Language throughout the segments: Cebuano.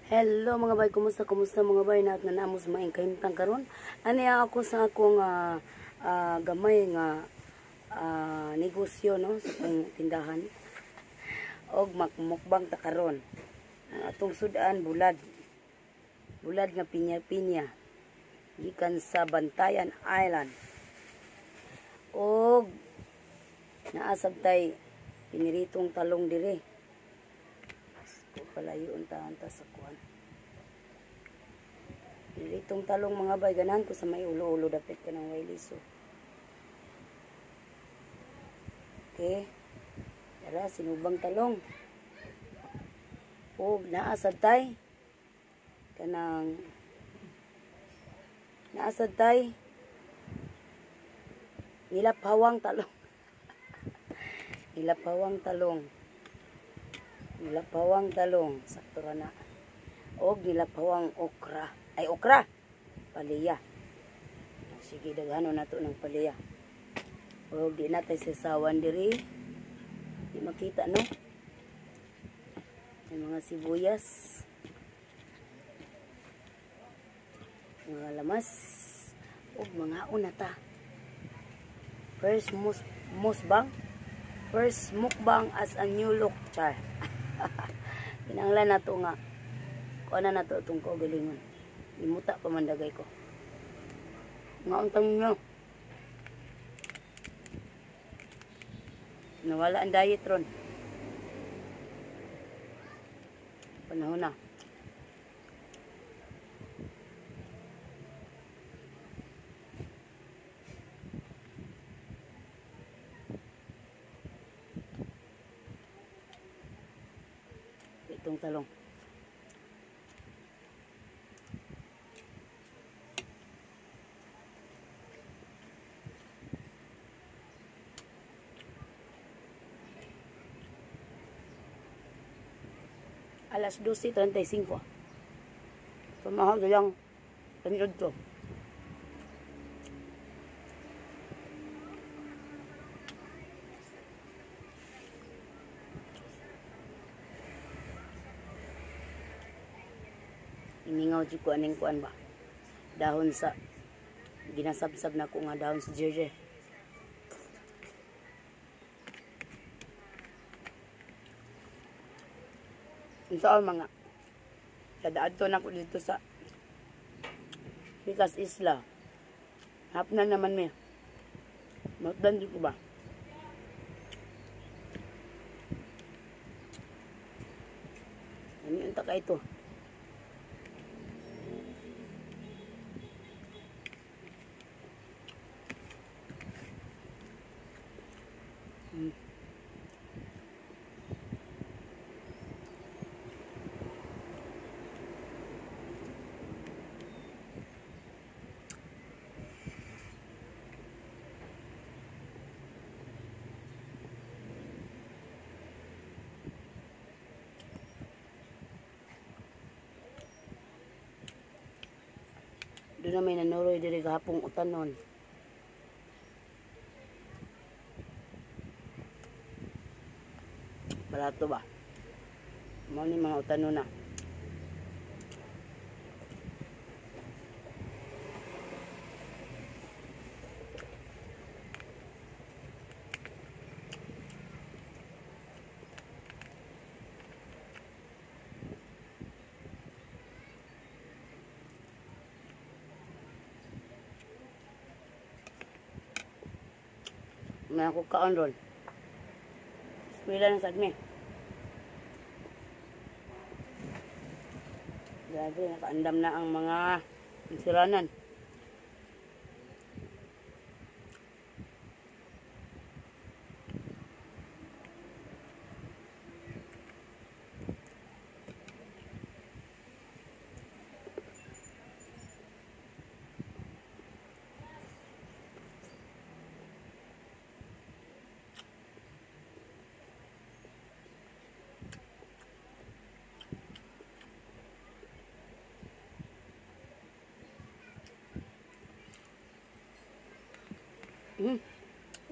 Hello mga bay, kumusta kumusta mga bay, naat na namo sa maing kahimtang karon. Ani ako sa akong gamay nga negosyo, no, sa akong tindahan. Og makmukbang ta karon. Ang atong sudan bulad. Bulad nga pinya-pinya. Gikan sa Bantayan Island. Og naasab tay piniritong talong dire. Palayo untahan ta sa kuan. Piritong talong mga bay, ganahan ko sa may ulo-ulo dapit ka ng wayliso. Okay. Tara, sinubang talong. Og naasad tay kanang naasad tay nilapawang talong. Nilapawang talong. Nilapawang talong, sakto ra na. Og nilapawang okra. Ay, okra! Paliya. Sige, daghano na to ng paliya. Og di na tayo sasawan diri. Di makita, no? May mga sibuyas. Mga lamas. Og mga una ta. First musbang. First mukbang as a new look, char. Kinahanglan na to nga. Kuha na to itong kaugalingon. Limuta pa man dagay ko. Nga untang nyo. Nawala ang diet ron. Panahon na. Itong talong. Alas 12:35. Pamahal lang tanyod to. Iningaw jud ko aning kuan ba. Dahon sa ginasabsab na ko nga dahon sa jeje. Unsa mga kadaadto na ko dito sa Picas Isla. Hapna naman mi. Matdan jud ko ba? Ani unta ka ito? Doon na may nanuroy diri gahapong utanon. Barato ba? Mao ni mga utanon na. May ako kaon ron. Eskwela na sad mi. Grabe, nakaandam na ang mga insiranan.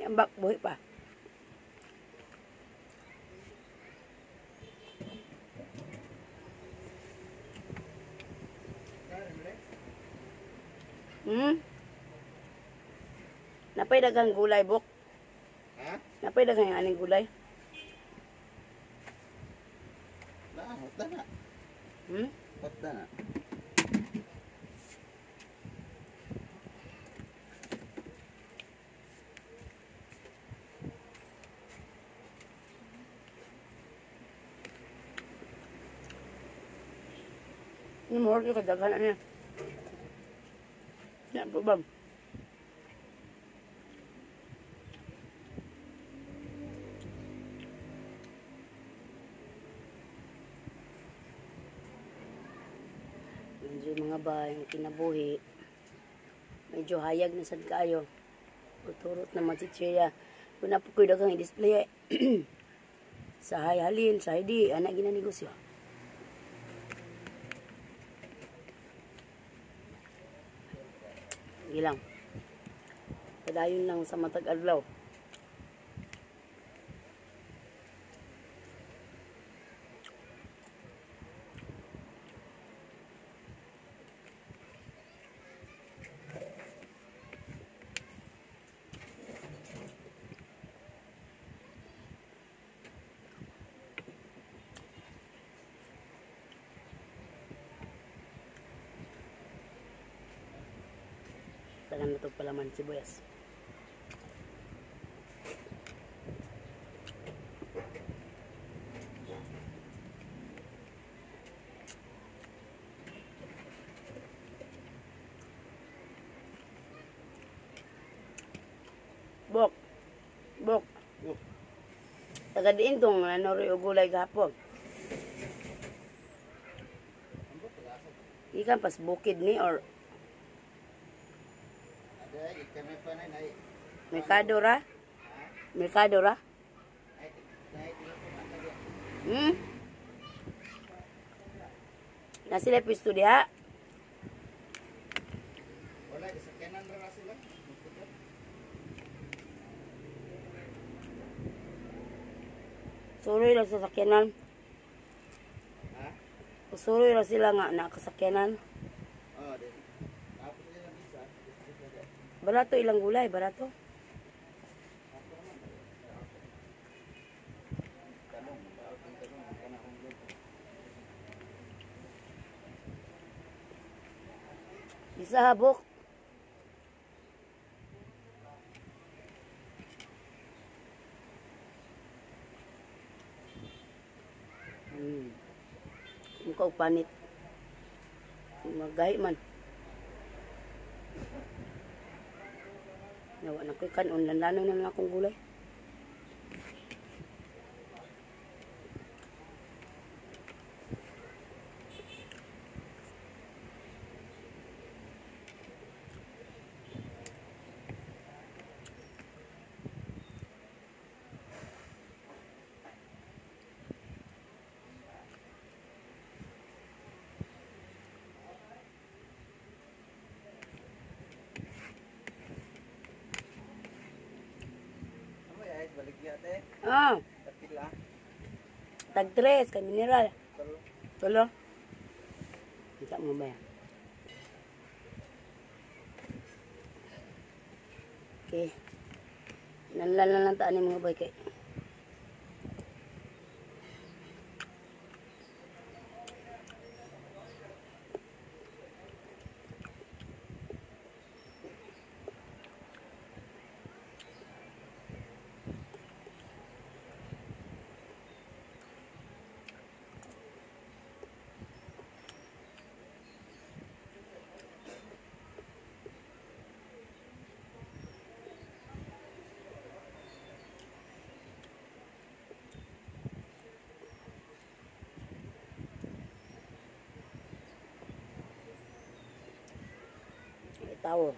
Yambak, buhi pa. Napay daghang gulay, Bok. Ha? Napay daghang aning gulay. Na, hot na. Hot na. Yung more ka daghan ano. Ya, bam. Medyo mga bay, yung kinabuhi. Medyo hayag na sad kaayo. Uturot naman si Chia. Kung na po ko'y daghang i-display eh. Sa hay halin, sa hindi, anak ginanegosyo. Sige lang. Padayon lang sa matag adlaw. Tagan na ito palaman sibuyas. Bok. Bok. Oh. Taga diin tong ano rin gulay gahapon. Ikan pas bukid ni or Merkado ra? Merkado ra? Na sila pisto diha? Wala, isakyanan ra sila. Suroy lang sa sakyanan. Ha? Suroy lang sila nga nakasakyanan. Oh, din. Tapos nila isa. Barato ilang gulay, barato. Isa habok. Mukha og panit. Magahi man. Nawa na ko'y kanon. Lanlano na lang akong gulay. Ah. Tag 3 kay mineral. Tulo. Kita mo ba yan? Okay. Nanlalan lang taan ni mga boy kay. Tawo.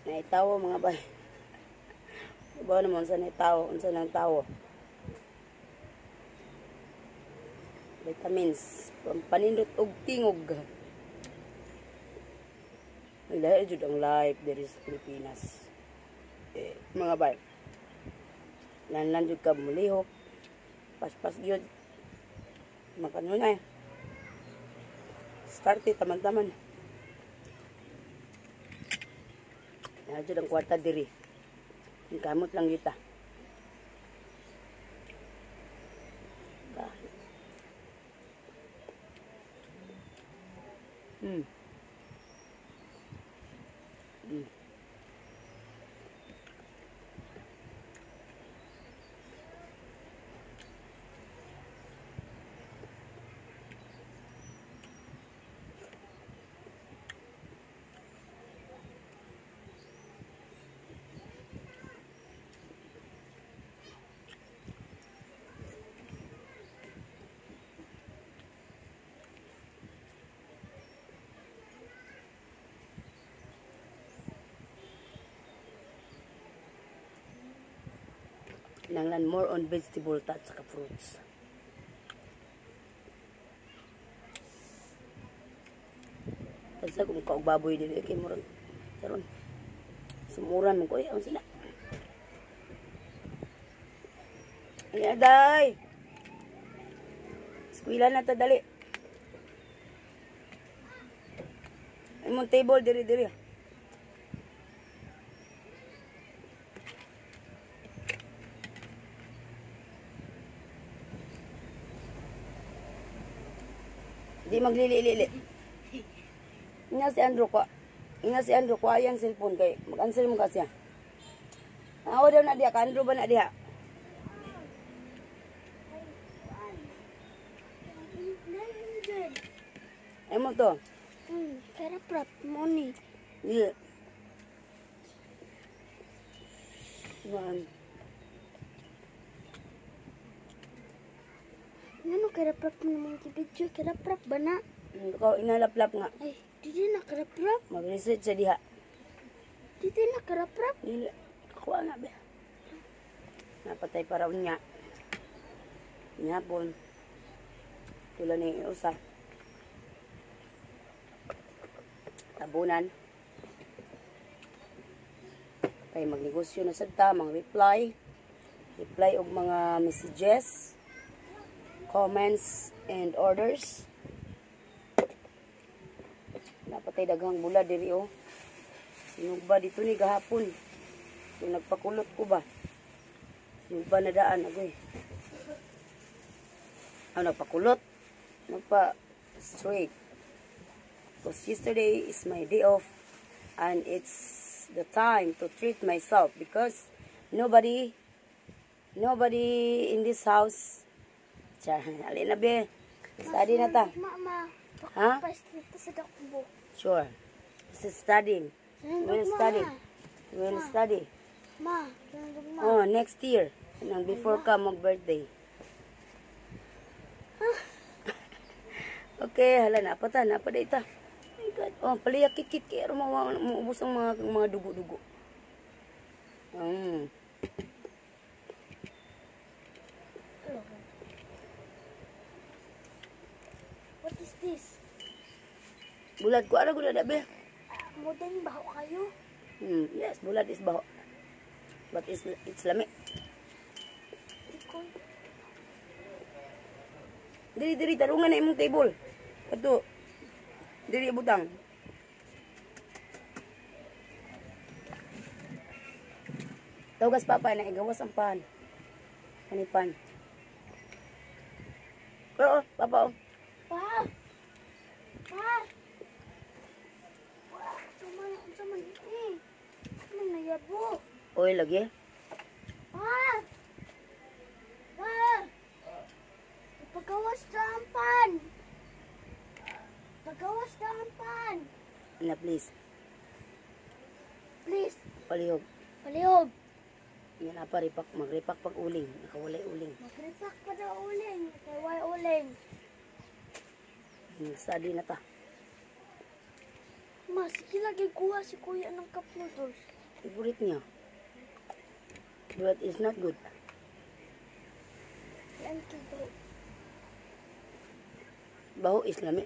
Naitawo mga bay. Ibaw naman sa naitawo, unsa nang tawo. Vitamins. Panindot og tingog. Ay, lahi jud ang life diri sa Pilipinas. Eh, mga bay. Lanlan jud ka mulihok. Paspas gyud. Makanunay. Starte taman-taman. Na jud ang kwarta diri. Ang kamot lang kita. Nanglan more on vegetable at saka fruits. Kasi kung kaog baboy dili kay murag karon. Sumuran mo ko ay unsa na. Ay day. Eskwela na ta dali. Imong table diri diri. Di maglili-lili. Nga si Andrew ko. Nga si Andrew ko ayan cellphone kay mag-answer mo kasi. Aw daw na diha ka Andrew ba na diha? Ay mo to. Karaprap money. Yeah. One. Ngano karaprap mo mga video? Karaprap ba na? Ikaw inalaplap nga. Ay, dili na karaprap. Mag-research sa diha. Dili na karaprap. Dili. Kuha na ba? Napatay para unya. Nyapon. Tula ni usa. Tabunan. Kay magnegosyo na sad ta, mga reply. Reply og mga messages, comments and orders. Napatay daghang bula diri oh. Sinugba dito ni gahapon. So nagpakulot ko ba? Sinugba na daan agoy. Ah, nagpakulot. Nagpa straight. Because yesterday is my day off and it's the time to treat myself because nobody in this house. Char, alin na be. Study na ta. Mama, Ha? sa dakbo. Sure. This is studying. We'll study. We'll study. Ma, ma. Oh, next year. Nang before ka mag-birthday. Okay, hala na pa ta, na pa dita. Oh my God. Oh, paliya kikit kay ro maubos ang mga dugo-dugo. What is this? Bulad ko ara gud na be. Modern baho kayo? Yes, bulad is baho. But it's lami. Diri diri tarungan na imong table. Kadto. Diri butang. Tawgas papa na igawas ang pan. Ani pan. Oo, papa. Oh. Pa. Pa. Sama man nayabo. Oy lagi. Pa. Pa. Pagawas na ang pan. Pagawas na ang pan. Na please. Please. Palihog. Palihog. Yan apa ripak magripak pag uling, nakawalay uling. Magripak pa na uling, nakawalay uling. Study na ta. Ma, sige lagi kuha si kuya ng cup noodles. Favorite niya. But it's not good. Yan, kibo. Baho is lami.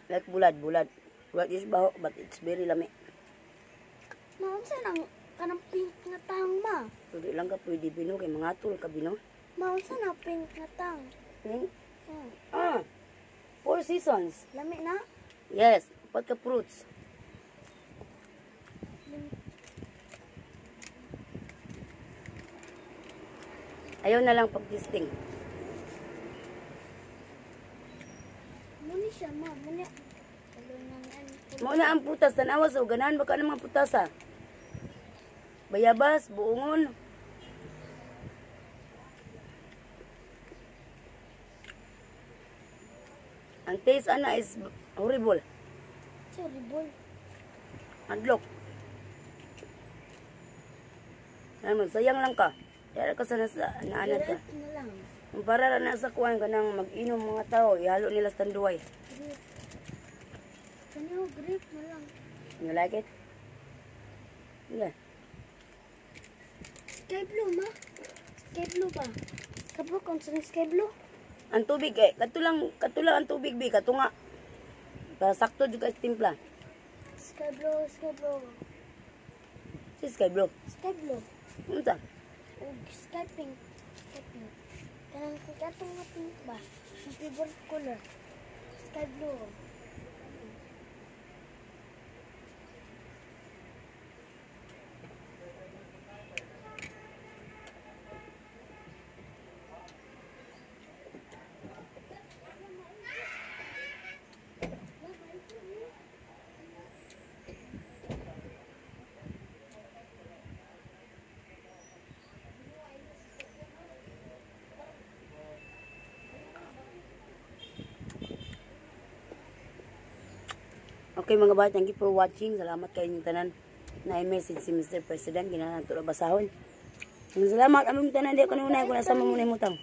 Like bulad, bulad. Bulad is baho, but it's very lami. Ma, unsa nang kanang pink nga tang, ma? Pwede lang ka pwede bino kay mga tul ka bino. Ma, unsa na pink nga tang? Hmm? Oh, Ah, Four Seasons. lami na. Yes, pagka fruits. Ayaw na lang pag-testing. Muni siya, ma. Muni. Tulo nang ano. Mao na ang putas, tanawa sa ganahan baka ng mga putas ah. Bayabas, buongon. Ang taste ana is horrible. Horrible. Adlok. Ano, sayang lang ka. Yara ka sa nasa naanad ka. Grape na lang. Ang para ra na sa kuan ka nang mag-inom mga tao, ihalo nila sa tanduay. Grape. Kanyo, grape na lang. You like it? Yeah. Sky blue, ma. Sky blue ba? Kabuk, kung saan sky blue? Ang tubig eh, kato lang ang tubig bi, kato nga. Para sakto jud ka sa timpla. Sky blue, sky blue. Si sky blue. Sky blue. Unsa? Ug sky pink. Sky pink. Kanang katong nga pink ba? Ang favorite color. Sky blue. Okay mga bata, thank you for watching. Salamat kayo inyong tanan. Na message si Mr. President, ginalan to basahon. Salamat among tanan di ko nunay ko nasa mo muna imutang.